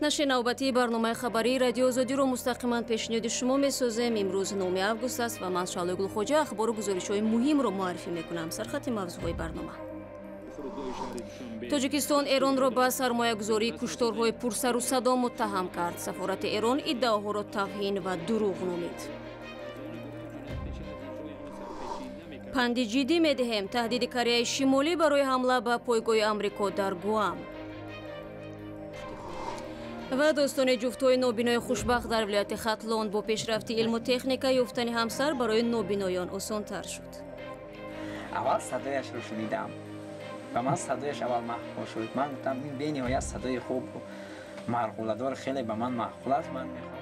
Нашри навбатии барномаи хабарии Радиои Озодиро мустақиман пешниҳоди шумо месозем. Имрӯз 9 август аст ва ман, Шаҳлои Гулхоҷа, ахбору гузоришҳои муҳимро муаррифӣ мекунам. Сархати мавзӯъҳои барнома: Тоҷикистон Эронро ба сармоягузории кушторҳои пурсару садо муттаҳам кард. Сафорати Эрон иддаоҳоро тавҳин ва дурӯғ номид. Панди ҷиддӣ медиҳем: таҳдиди Кореяи Шимолӣ барои ҳамла ба пойгоҳи Амрико дар Гуам ва достони ҷуфтҳои нобинои хушбахт дар вилояти Хатлон. Бо пешрафти илму техника ёфтани ҳамсар барои нобиноён осонтар шуд. Аввал садояшро шунидам ва ман садояш аввал маъқул шуд. Ман гуфтам, ин бениҳоят садои хуб, марғуладор, хеле ба ман маъқул аст, ман мехоҳам.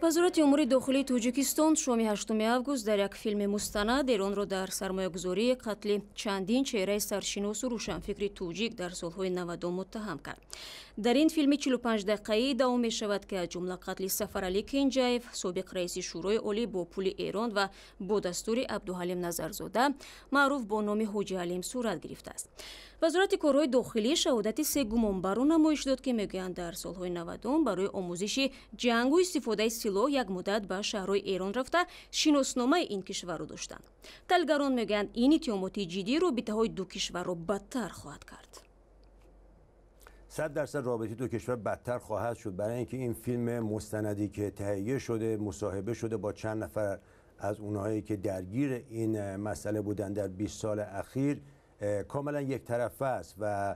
Вазорати умури дохилии Тоҷикистон шоми 8 август дар як филми мустанад Эронро дар сармоягузории қатли чандин чеҳраи саршиносу рӯшанфикри тоҷик дар солҳои 90 муттаҳам кард. Дар ин филми 45 дақиқаӣ иддао мешавад, ки аз ҷумла қатли Сафаралӣ Кенҷаев, собиқ раиси Шӯрои Олӣ, бо пули Эрон ва бо дастури Абдуҳалим Назарзода, маъруф бо номи Ҳоҷи Ҳалим, сурат гирифтааст. Вазорати корҳои дохилӣ шаҳодати се гумонбарро намоиш дод, ки мегӯянд, дар солҳои 90 барои омӯзиши ҷангу истифодаи силоҳ як муддат ба шаҳрҳои Эрон рафта, шиносномаи ин кишварро доштанд. Таҳлилгарон мегӯянд, ин иттиҳомоти ҷиддӣ робитаҳои ду кишварро бадтар хоҳад кард. 100٪ رابطه دو کشور بدتر خواهد شد، برای اینکه این فیلم مستندی که تهیه شده، مصاحبه شده با چند نفر از اونهایی که درگیر این مسئله بودن در 20 سال اخیر، کاملا یک طرفه است و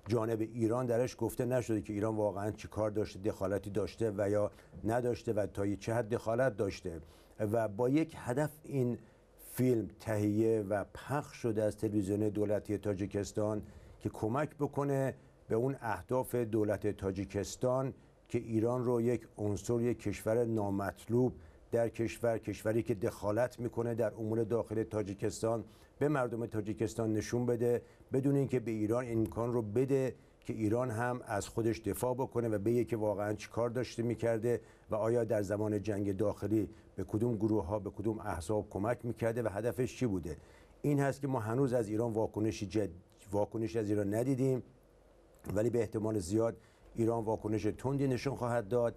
جانب ایران درش گفته نشده که ایران واقعا چی کار داشته، دخالتی داشته و یا نداشته و تا چه حد دخالت داشته. و با یک هدف این فیلم تهیه و پخش شده از تلویزیون دولتی تاجیکستان که کمک بکنه به اون اهداف دولت تاجیکستان که ایران رو یک عنصر، یک کشور نامطلوب در کشور، کشوری که دخالت میکنه در امور داخل تاجیکستان، به مردم تاجیکستان نشون بده، بدون اینکه به ایران امکان رو بده که ایران هم از خودش دفاع بکنه و بگه که واقعا چیکار داشته میکرده و آیا در زمان جنگ داخلی به کدوم گروه ها، به کدوم احزاب کمک میکرده و هدفش چی بوده. این هست که ما هنوز از ایران واکنش از ایران ندیدیم، ولی به احتمال زیاد ایران واکنش تندی نشون خواهد داد.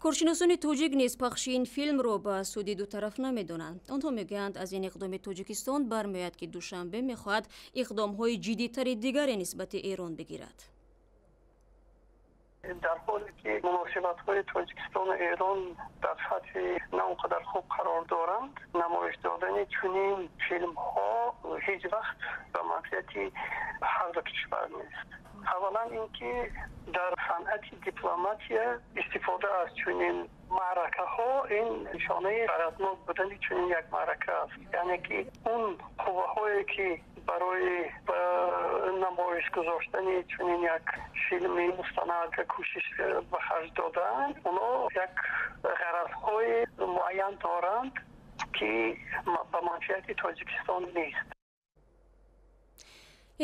Коршиносони тоҷик низ пахши ин филмро ба суди дутараф намедонанд. Онҳо мегӯянд, аз ин иқдоми Тоҷикистон бармеояд, ки Душанбе мехоҳад иқдомҳои ҷиддитари дигаре нисбати Эрон бигирад. Дар ҳоле ки муносибатҳои Тоҷикистону Эрон дар сатҳи на он қадар хуб қарор доранд, намоиш додани чунин филмҳо ҳеҷ вақт ба манфиати ҳар ду кишвар нест. Аввалан, ин ки дар санъати дипломатия истифода аз чунин маъракаҳо ин нишонаи ғаразнок будани чунин як маърака аст, яъне ки он қувваҳое, ки барои ба намоиш гузоштани чунин як филми мустанад кӯшиш ба харҷ додаанд, онҳо як ғаразҳои муайян доранд, ки ба манфиати Тоҷикистон нест.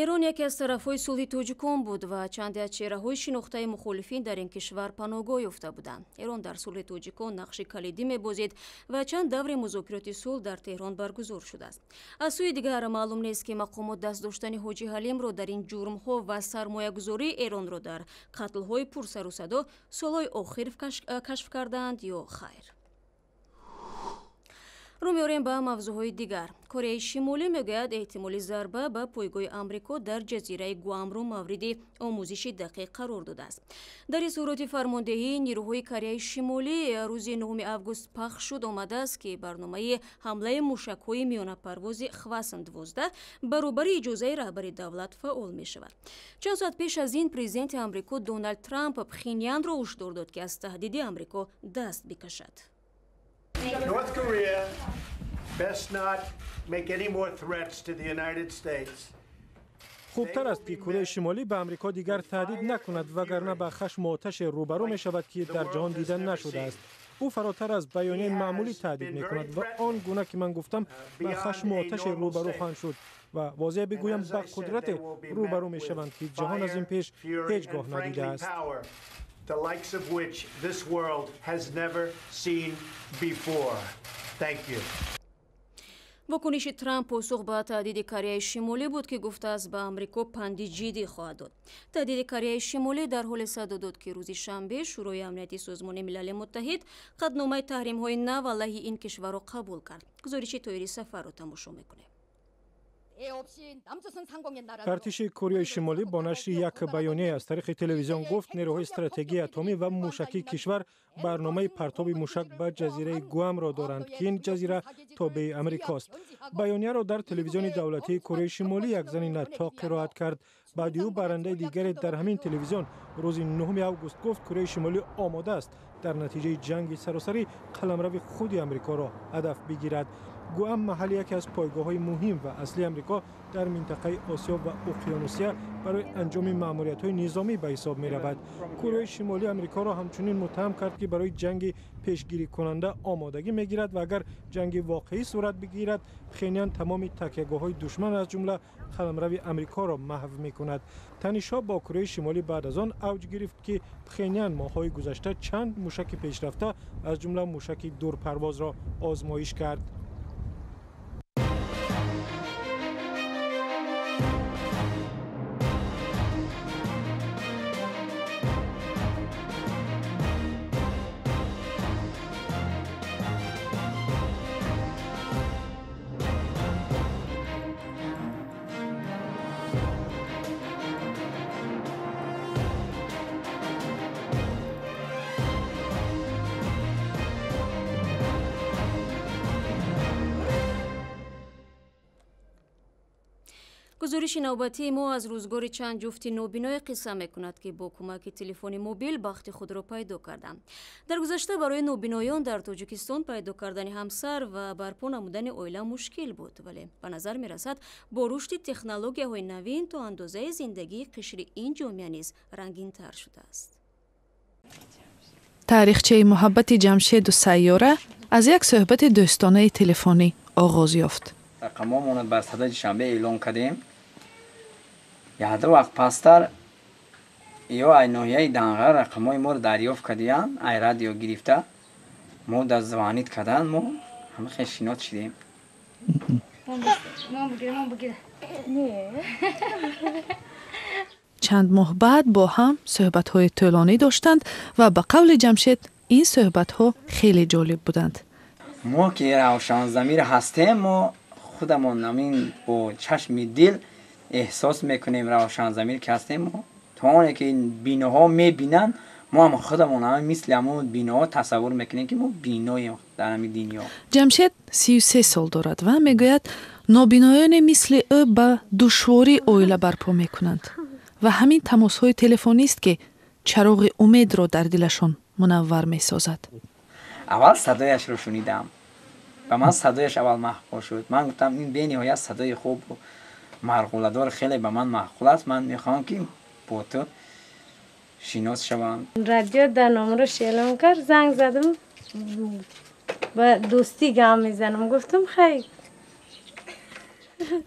Эрон яке аз тарафҳои сулҳи тоҷикон буд ва чанде аз чеҳраҳои шинохтаи мухолифин дар ин кишвар паноҳгоҳ ёфта буданд. Эрон дар сулҳи тоҷикон нақши калидӣ мебозид ва чанд даври музокироти сулҳ дар Теҳрон баргузор шудааст. Аз сӯи дигар, маълум нест, ки мақомот даст доштани Ҳоҷи Ҳалимро дар ин ҷурмҳо ва сармоягузории Эронро дар қатлҳои пурсару садо солҳои охир кашф кардаанд ё хайр. Рӯ меорем ба мавзӯъҳои дигар. Кореяи Шимолӣ мегӯяд, эҳтимоли зарба ба пойгоҳи Амрико дар ҷазираи Гуамро мавриди омӯзиши дақиқ қарор додааст. Дар изҳороти фармондеҳии нирӯҳои Кореяи Шимолӣ рӯзи 9 август пахш шуд омадааст, ки барномаи ҳамлаи мушакҳои миёнапарвози Хвасон 12 баробари иҷозаи раҳбари давлат фаъол мешавад. Чанд соат пеш аз ин президенти Амрико Доналд Трамп Пхенянро ҳушдор дод, ки аз таҳдиди Амрико даст бикашад. North Korea best not make any more threats to the United States. Хубтар аст, ки Кореяи Шимолӣ ба Амрико дигар таҳдид накунад, вагарна ба хашму оташе рӯбарӯ мешавад, ки дар ҷаҳон дида нашудааст. Ӯ фаротар аз баёнияи маъмулӣ таҳдид мекунад ва он гуна ки ман гуфтам, ба хашму оташе рӯбарӯ хоҳанд шуд ва возеҳ бигӯям, ба қудрате рӯбарӯ мешаванд, ки ҷаҳон аз ин пеш ҳеҷ гоҳ надидааст. The likes of which this world has never seen before. Thank you. Вокуниши Трамп посух ба таҳдиди Кореяи Шимолӣ буд, ки гуфтааст, ба Амрико панди ҷиддӣ хоҳад дод. Таҳдиди Кореяи Шимолӣ дар ҳоле садо дод, ки рӯзи шанбе Шӯрои амнияти Созмони Милали Муттаҳид қатъномаи таҳримҳои нав алайҳи ин кишварро қабул кард. Гузориши Тоири Сафарро тамошо мекунем. Артиши Кореяи Шимолӣ бо нашри як баёния аз тариқи телевизион гуфт, нерӯҳои стратегии атомӣ ва мушакии кишвар барномаи партоби мушак ба ҷазираи Гуамро доранд, ки ин ҷазира тобеи Амрикост. Баёнияро дар телевизиони давлатии Кореяи Шимолӣ як зани наттоқ қироат кард. Баъди ӯ барандаи дигаре дар ҳамин телевизион рӯзи 9 август гуфт, Кореяи Шимолӣ омода аст дар натиҷаи ҷанги саросарӣ қаламрави худи Амрикоро ҳадаф бигирад. Гуам маҳалли яке аз пойгоҳҳои муҳим ва аслии Амрико дар минтақаи Осиё ва Уқёнусия барои анҷоми маъмуриятҳои низомӣ ба ҳисоб меравад. Кореяи Шимолӣ Амрикоро ҳамчунин муттаҳам кард, ки барои ҷанги пешгирикунанда омодагӣ мегирад ва агар ҷанги воқеӣ сурат бигирад, Пхенян тамоми такягоҳҳои душман, аз ҷумла қаламрави Амрикоро маҳв мекунад. Танишҳо бо Кореяи Шимолӣ баъд аз он авҷ гирифт, ки Пхенян моҳҳои гузашта чанд мушаки пешрафта, аз ҷумла мушаки дурпарвозро озмоиш кард. Гузориши навбатии мо аз рӯзгори чанд ҷуфти нобиное қисса мекунад, ки бо кӯмаки телефони мобил бахти худро пайдо карданд. Дар гузашта барои нобиноён дар Тоҷикистон пайдо кардани ҳамсар ва барпо намудани оила мушкил буд, вале ба назар мерасад, бо рушди технологияҳои навин то андозаи зиндагии қишри ин ҷомеа низ рангинтар шудааст. Таърихчаи муҳаббати Ҷамшеду Сайёра аз як суҳбати дӯстонаи телефонӣ оғоз ёфт. Рақамҳомонро бар садаи Душанбе эълон кардем. Якду вақт пасттар ё ай ноҳияи Данғар рақамҳои моро дарёфт кардиянд, ай радио гирифта мо дар звонить карданд, мо ҳама хел шинос шидем. Чанд моҳ баъд бо ҳам суҳбатҳои тӯлонӣ доштанд ва ба қавли Ҷамшед, ин суҳбатҳо хеле ҷолиб буданд. Мо ки равшанзамир ҳастем, мо худамон ҳамин бо чашми дил эҳсос мекунем, равшанзамир ки ҳастем, мо то оне ки биноҳо мебинанд, мо ҳам худамон ҳама мисли ҳамон биноҳо тасаввур мекунем, ки мо биноем дар ҳамин дунё. Ҷамшед 33 сол дорад ва мегӯяд, нобиноёне мисли ӯ ба душворӣ оила барпо мекунанд ва ҳамин тамосҳои телефонист, ки чароғи умедро дар дилашон мунаввар месозад. Аввал садояшро шунидам, ба ман садояш аввал маъқул шуд. Ман гуфтам, ин бениҳоят садои хубу марғуладор, хеле ба ман маъқул аст, ман мехоҳам, ки бо ту шинос шавам. Радио дар номрош эълон кард, занг задам, ба дӯстӣ гап мезанам, гуфтам, хай.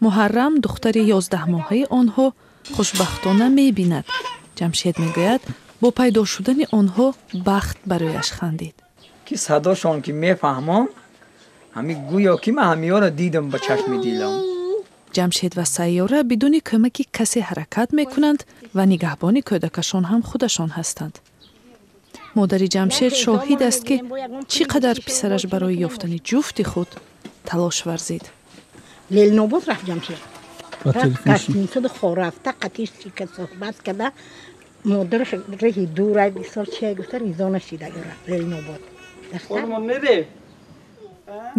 Муҳаррам, духтари 11-моҳаи онҳо, хушбахтона мебинад. Ҷамшед мегӯяд, бо пайдо шудани онҳо бахт барояш хандид. Ки садошон ки мефаҳмам, ҳами гӯё ки ман ҳамиёро дидам ба чашми дилам. Ҷамшед ва Сайёра бидуни кӯмаки касе ҳаракат мекунанд ва нигаҳбони кӯдакашон ҳам худашон ҳастанд. Модари Ҷамшед шоҳид аст, ки чӣ қадар писараш барои ёфтани ҷуфти худ талош варзид. Ленинобод рафт Ҷамшед, гостиница рафта, қатиш ка суҳбат карда, модараш раҳи дура бисёр чия гуфта, ризо нашида, рафт Ленинобод.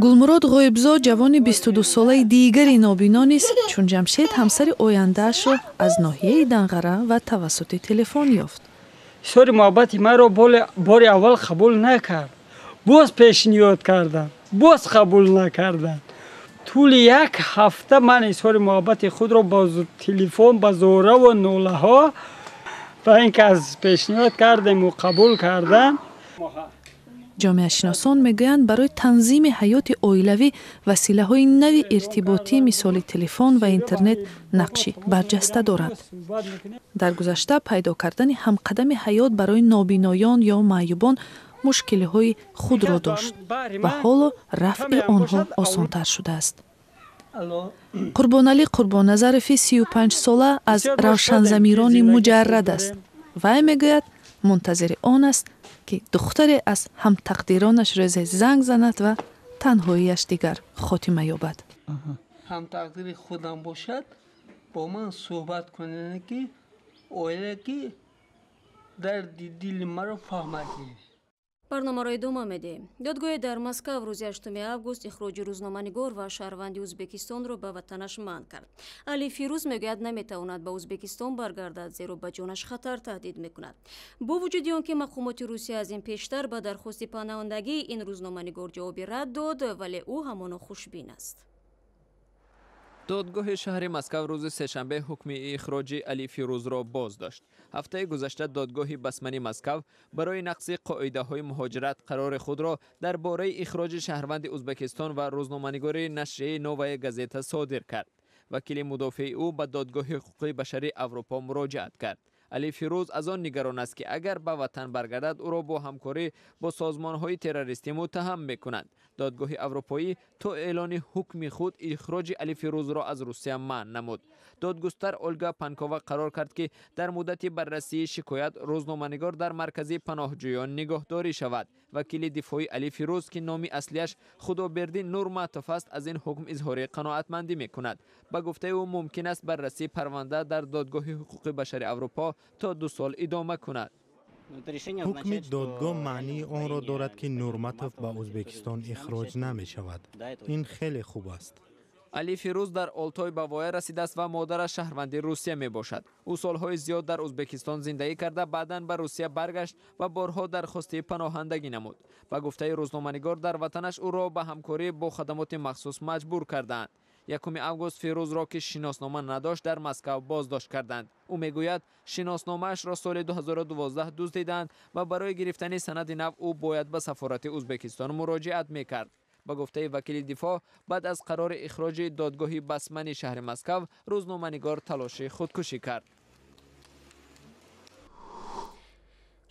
Гулмурод Ғоибзод, ҷавони 22-солаи дигари нобино низ чун Ҷамшед ҳамсари ояндаашро аз ноҳияи Данғара ва тавассути телефон ёфт. Изҳори муҳаббати маро бори аввал қабул накард, боз пешниҳод кардам, боз қабул накарданд. Тӯли як ҳафта ман изҳори муҳаббати худро бо телефон, ба зораву нолаҳо ба ин кас пешниҳод кардему қабул карданд. Ҷомеашиносон мегӯянд, барои танзими ҳаёти оилавӣ василаҳои нави иртиботӣ, мисоли телефон ва интернет, нақши барҷаста доранд. Дар гузашта пайдо кардани ҳамқадами ҳаёт барои нобиноён ё маъюбон мушкилиҳои худро дошт ва ҳоло рафъи онҳо осонтар шудааст. Қурбоналӣ Қурбонназарови 35 сола аз равшанзамирони муҷаррад аст. Вай мегӯяд, мунтазири он аст, ки духтаре аз ҳамтақдиронаш рӯзе занг занад ва танҳоияш дигар хотима ёбад. Ҳамтақдири худам бошад, бо ман суҳбат кунад, ки оила ки дарди дили маро фаҳмад. Барномаро идома медиҳем. Додгоҳе дар Москав рӯзи 8 август ихроҷи рӯзноманигор ва шаҳрванди Ӯзбекистонро ба ватанаш манъ кард. Али Фирӯз мегӯяд, наметавонад ба Ӯзбекистон баргардад, зеро ба ҷонаш хатар таҳдид мекунад. Бо вуҷуди он ки мақомоти Русия аз ин пештар ба дархости паноҳандагии ин рӯзноманигор ҷавоби рад дод, вале ӯ ҳамоно хушбин аст. Додгоҳи шаҳри Москав рӯзи сешанбе ҳукми ихроҷи Али Фирӯзро боз дошт. Ҳафтаи гузашта додгоҳи басмани Москав барои нақзи қоидаҳои муҳоҷират қарори худро дар бораи ихроҷи шаҳрванди Ӯзбекистон ва рӯзноманигори нашрияи Новая газета содир кард. Вакили мудофеи ӯ ба додгоҳи ҳуқуқи башарии Аврупо муроҷиат кард. Али Фирӯз аз он нигарон аст, ки агар ба ватан баргардад, ӯро бо ҳамкорӣ бо созмонҳои террористӣ муттаҳам мекунанд. Додгоҳи аврупоӣ то эълони ҳукми худ ихроҷи Али Фирӯзро аз Русия манъ намуд. Додгустар Олга Панкова қарор кард, ки дар муддати баррасии шикоят рӯзноманигор дар маркази паноҳҷӯён нигоҳдорӣ шавад. Вакили дифои Али Фирӯз, ки номи аслияш Худобердӣ Нурматов аст, аз ин ҳукм изҳори қаноатмандӣ мекунад. Ба гуфтаи ӯ, мумкин аст баррасии парванда дар додгоҳи ҳуқуқи башари Аврупо то 2 сол идома кунад. Ҳукми додгоҳ маънии онро дорад, ки Нурматов ба Ӯзбекистон ихроҷ намешавад. Ин хеле хуб аст. Али Фирӯз дар Олтой ба воя расидааст ва модараш шаҳрванди Русия мебошад. Ӯ солҳои зиёд дар Ӯзбекистон зиндагӣ карда, баъдан ба Русия баргашт ва борҳо дархости паноҳандагӣ намуд. Ба гуфтаи рӯзноманигор, дар ватанаш ӯро ба ҳамкорӣ бо хадамоти махсус маҷбур кардаанд. 1 август Фирӯзро, ки шиноснома надошт, дар Москав боздошт карданд. Ӯ мегӯяд, шиносномаашро соли 2012 дуздиданд ва барои гирифтани санади нав ӯ бояд ба сафорати Ӯзбекистон муроҷиат мекард. Ба гуфтаи вакили дифоъ, баъд аз қарори ихроҷи додгоҳи басмани шаҳри Москав рӯзноманигор талоши худкушӣ кард.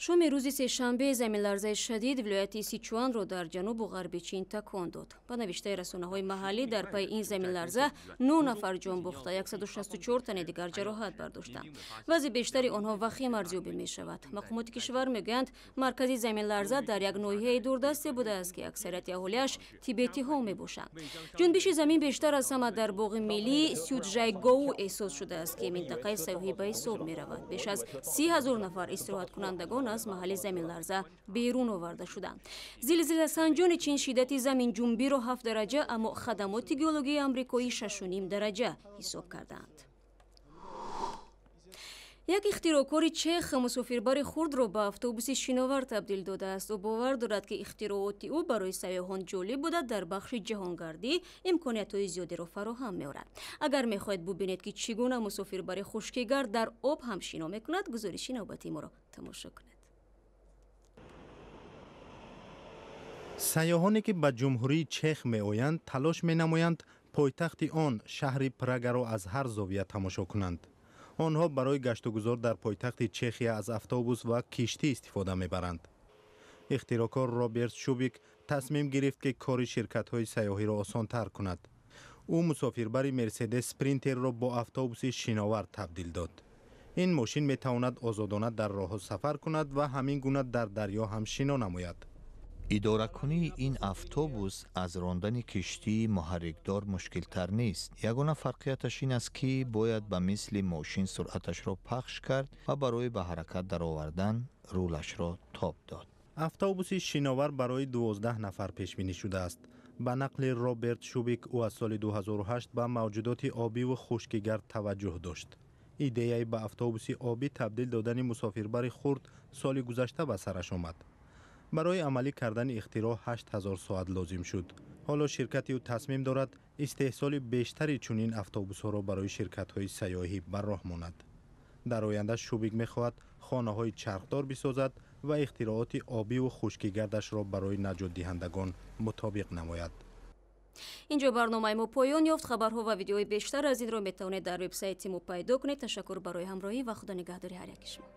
Шоми рӯзи сешанбе заминларзаи шадид вилояти Сичуанро дар ҷанубу ғарби Чин такон дод. Ба навиштаи расонаҳои маҳаллӣ, дар пайи ин заминларза 9 нафар ҷон бохта, 164 тани дигар ҷароҳат бардоштанд. Вазъи бештари онҳо вахим арзёбӣ мешавад. Мақомоти кишвар мегӯянд, маркази заминларза дар як ноҳияи дурдасте будааст, ки аксарияти аҳолиаш тибетиҳо мебошанд. Ҷунбиши замин бештар аз ҳама дар боғи миллии Сюджайгоу эҳсос шудааст, ки минтақаи сайёҳӣ ба ҳисоб меравад. Беш аз 30 000 нафар истироҳаткунандагон аз маҳалли заминларза берун оварда шуданд. Зилзиласанҷони Чин шиддати заминҷунбиро 7 дараҷа, аммо хадамоти геологии амрикоӣ 6,5 дараҷа ҳисоб карданд. Як ихтироъкори чех мусофирбари хурдро ба автобуси шиновар табдил додааст. Ӯ бовар дорад, ки ихтирооти ӯ барои сайёҳон ҷолиб буда, дар бахши ҷаҳонгардӣ имкониятҳои зиёдеро фароҳам меорад. Агар мехоҳед бубинед, ки чӣ гуна мусофирбари хушкигард дар об ҳам шино мекунад, гузориши навбатии моро тамошо кунед. Сайёҳоне ки ба ҷумҳурии Чех меоянд, талош менамоянд пойтахти он, шаҳри Прагаро аз ҳар зовия тамошо кунанд. Онҳо барои гаштугузор дар пойтахти Чехия аз автобус ва киштӣ истифода мебаранд. Ихтироъкор Роберт Шубик тасмим гирифт, ки кори ширкатҳои сайёҳиро осонтар кунад. Ӯ мусофирбари Мерседес Спринтерро бо автобуси шиновар табдил дод. Ин мошин метавонад озодона дар роҳҳо сафар кунад ва ҳамин гуна дар дарё ҳам шино намояд. Идоракунии ин автобус аз рондани киштии муҳаррикдор мушкилтар нест. Ягона фарқияташ ин аст, ки бояд ба мисли мошин суръаташро пахш кард ва барои ба ҳаракат даровардан рулашро тоб дод. Автобуси шиновар барои 12 нафар пешбинӣ шудааст. Ба нақли Роберт Шубик, ӯ аз соли 2008 ба мавҷудоти обиву хушкигард таваҷҷӯҳ дошт. Идеяи ба автобуси обӣ табдил додани мусофирбари хурд соли гузашта ба сараш омад. Барои амалӣ кардани ихтироъ 8000 соат лозим шуд. Ҳоло ширкати ӯ тасмим дорад истеҳсоли бештари чунин автобусҳоро барои ширкатҳои сайёҳӣ ба роҳ монад. Дар оянда Шубик мехоҳад хонаҳои чархдор бисозад ва ихтирооти обиву хушкигардашро барои наҷотдиҳандагон мутобиқ намояд. Инҷо барномаи мо поён ёфт. Хабарҳо ва видеои бештар аз инро метавонед дар вебсайти мо пайдо кунед. Ташаккур барои ҳамроҳӣ ва худо нигаҳдори ҳар яки шумо.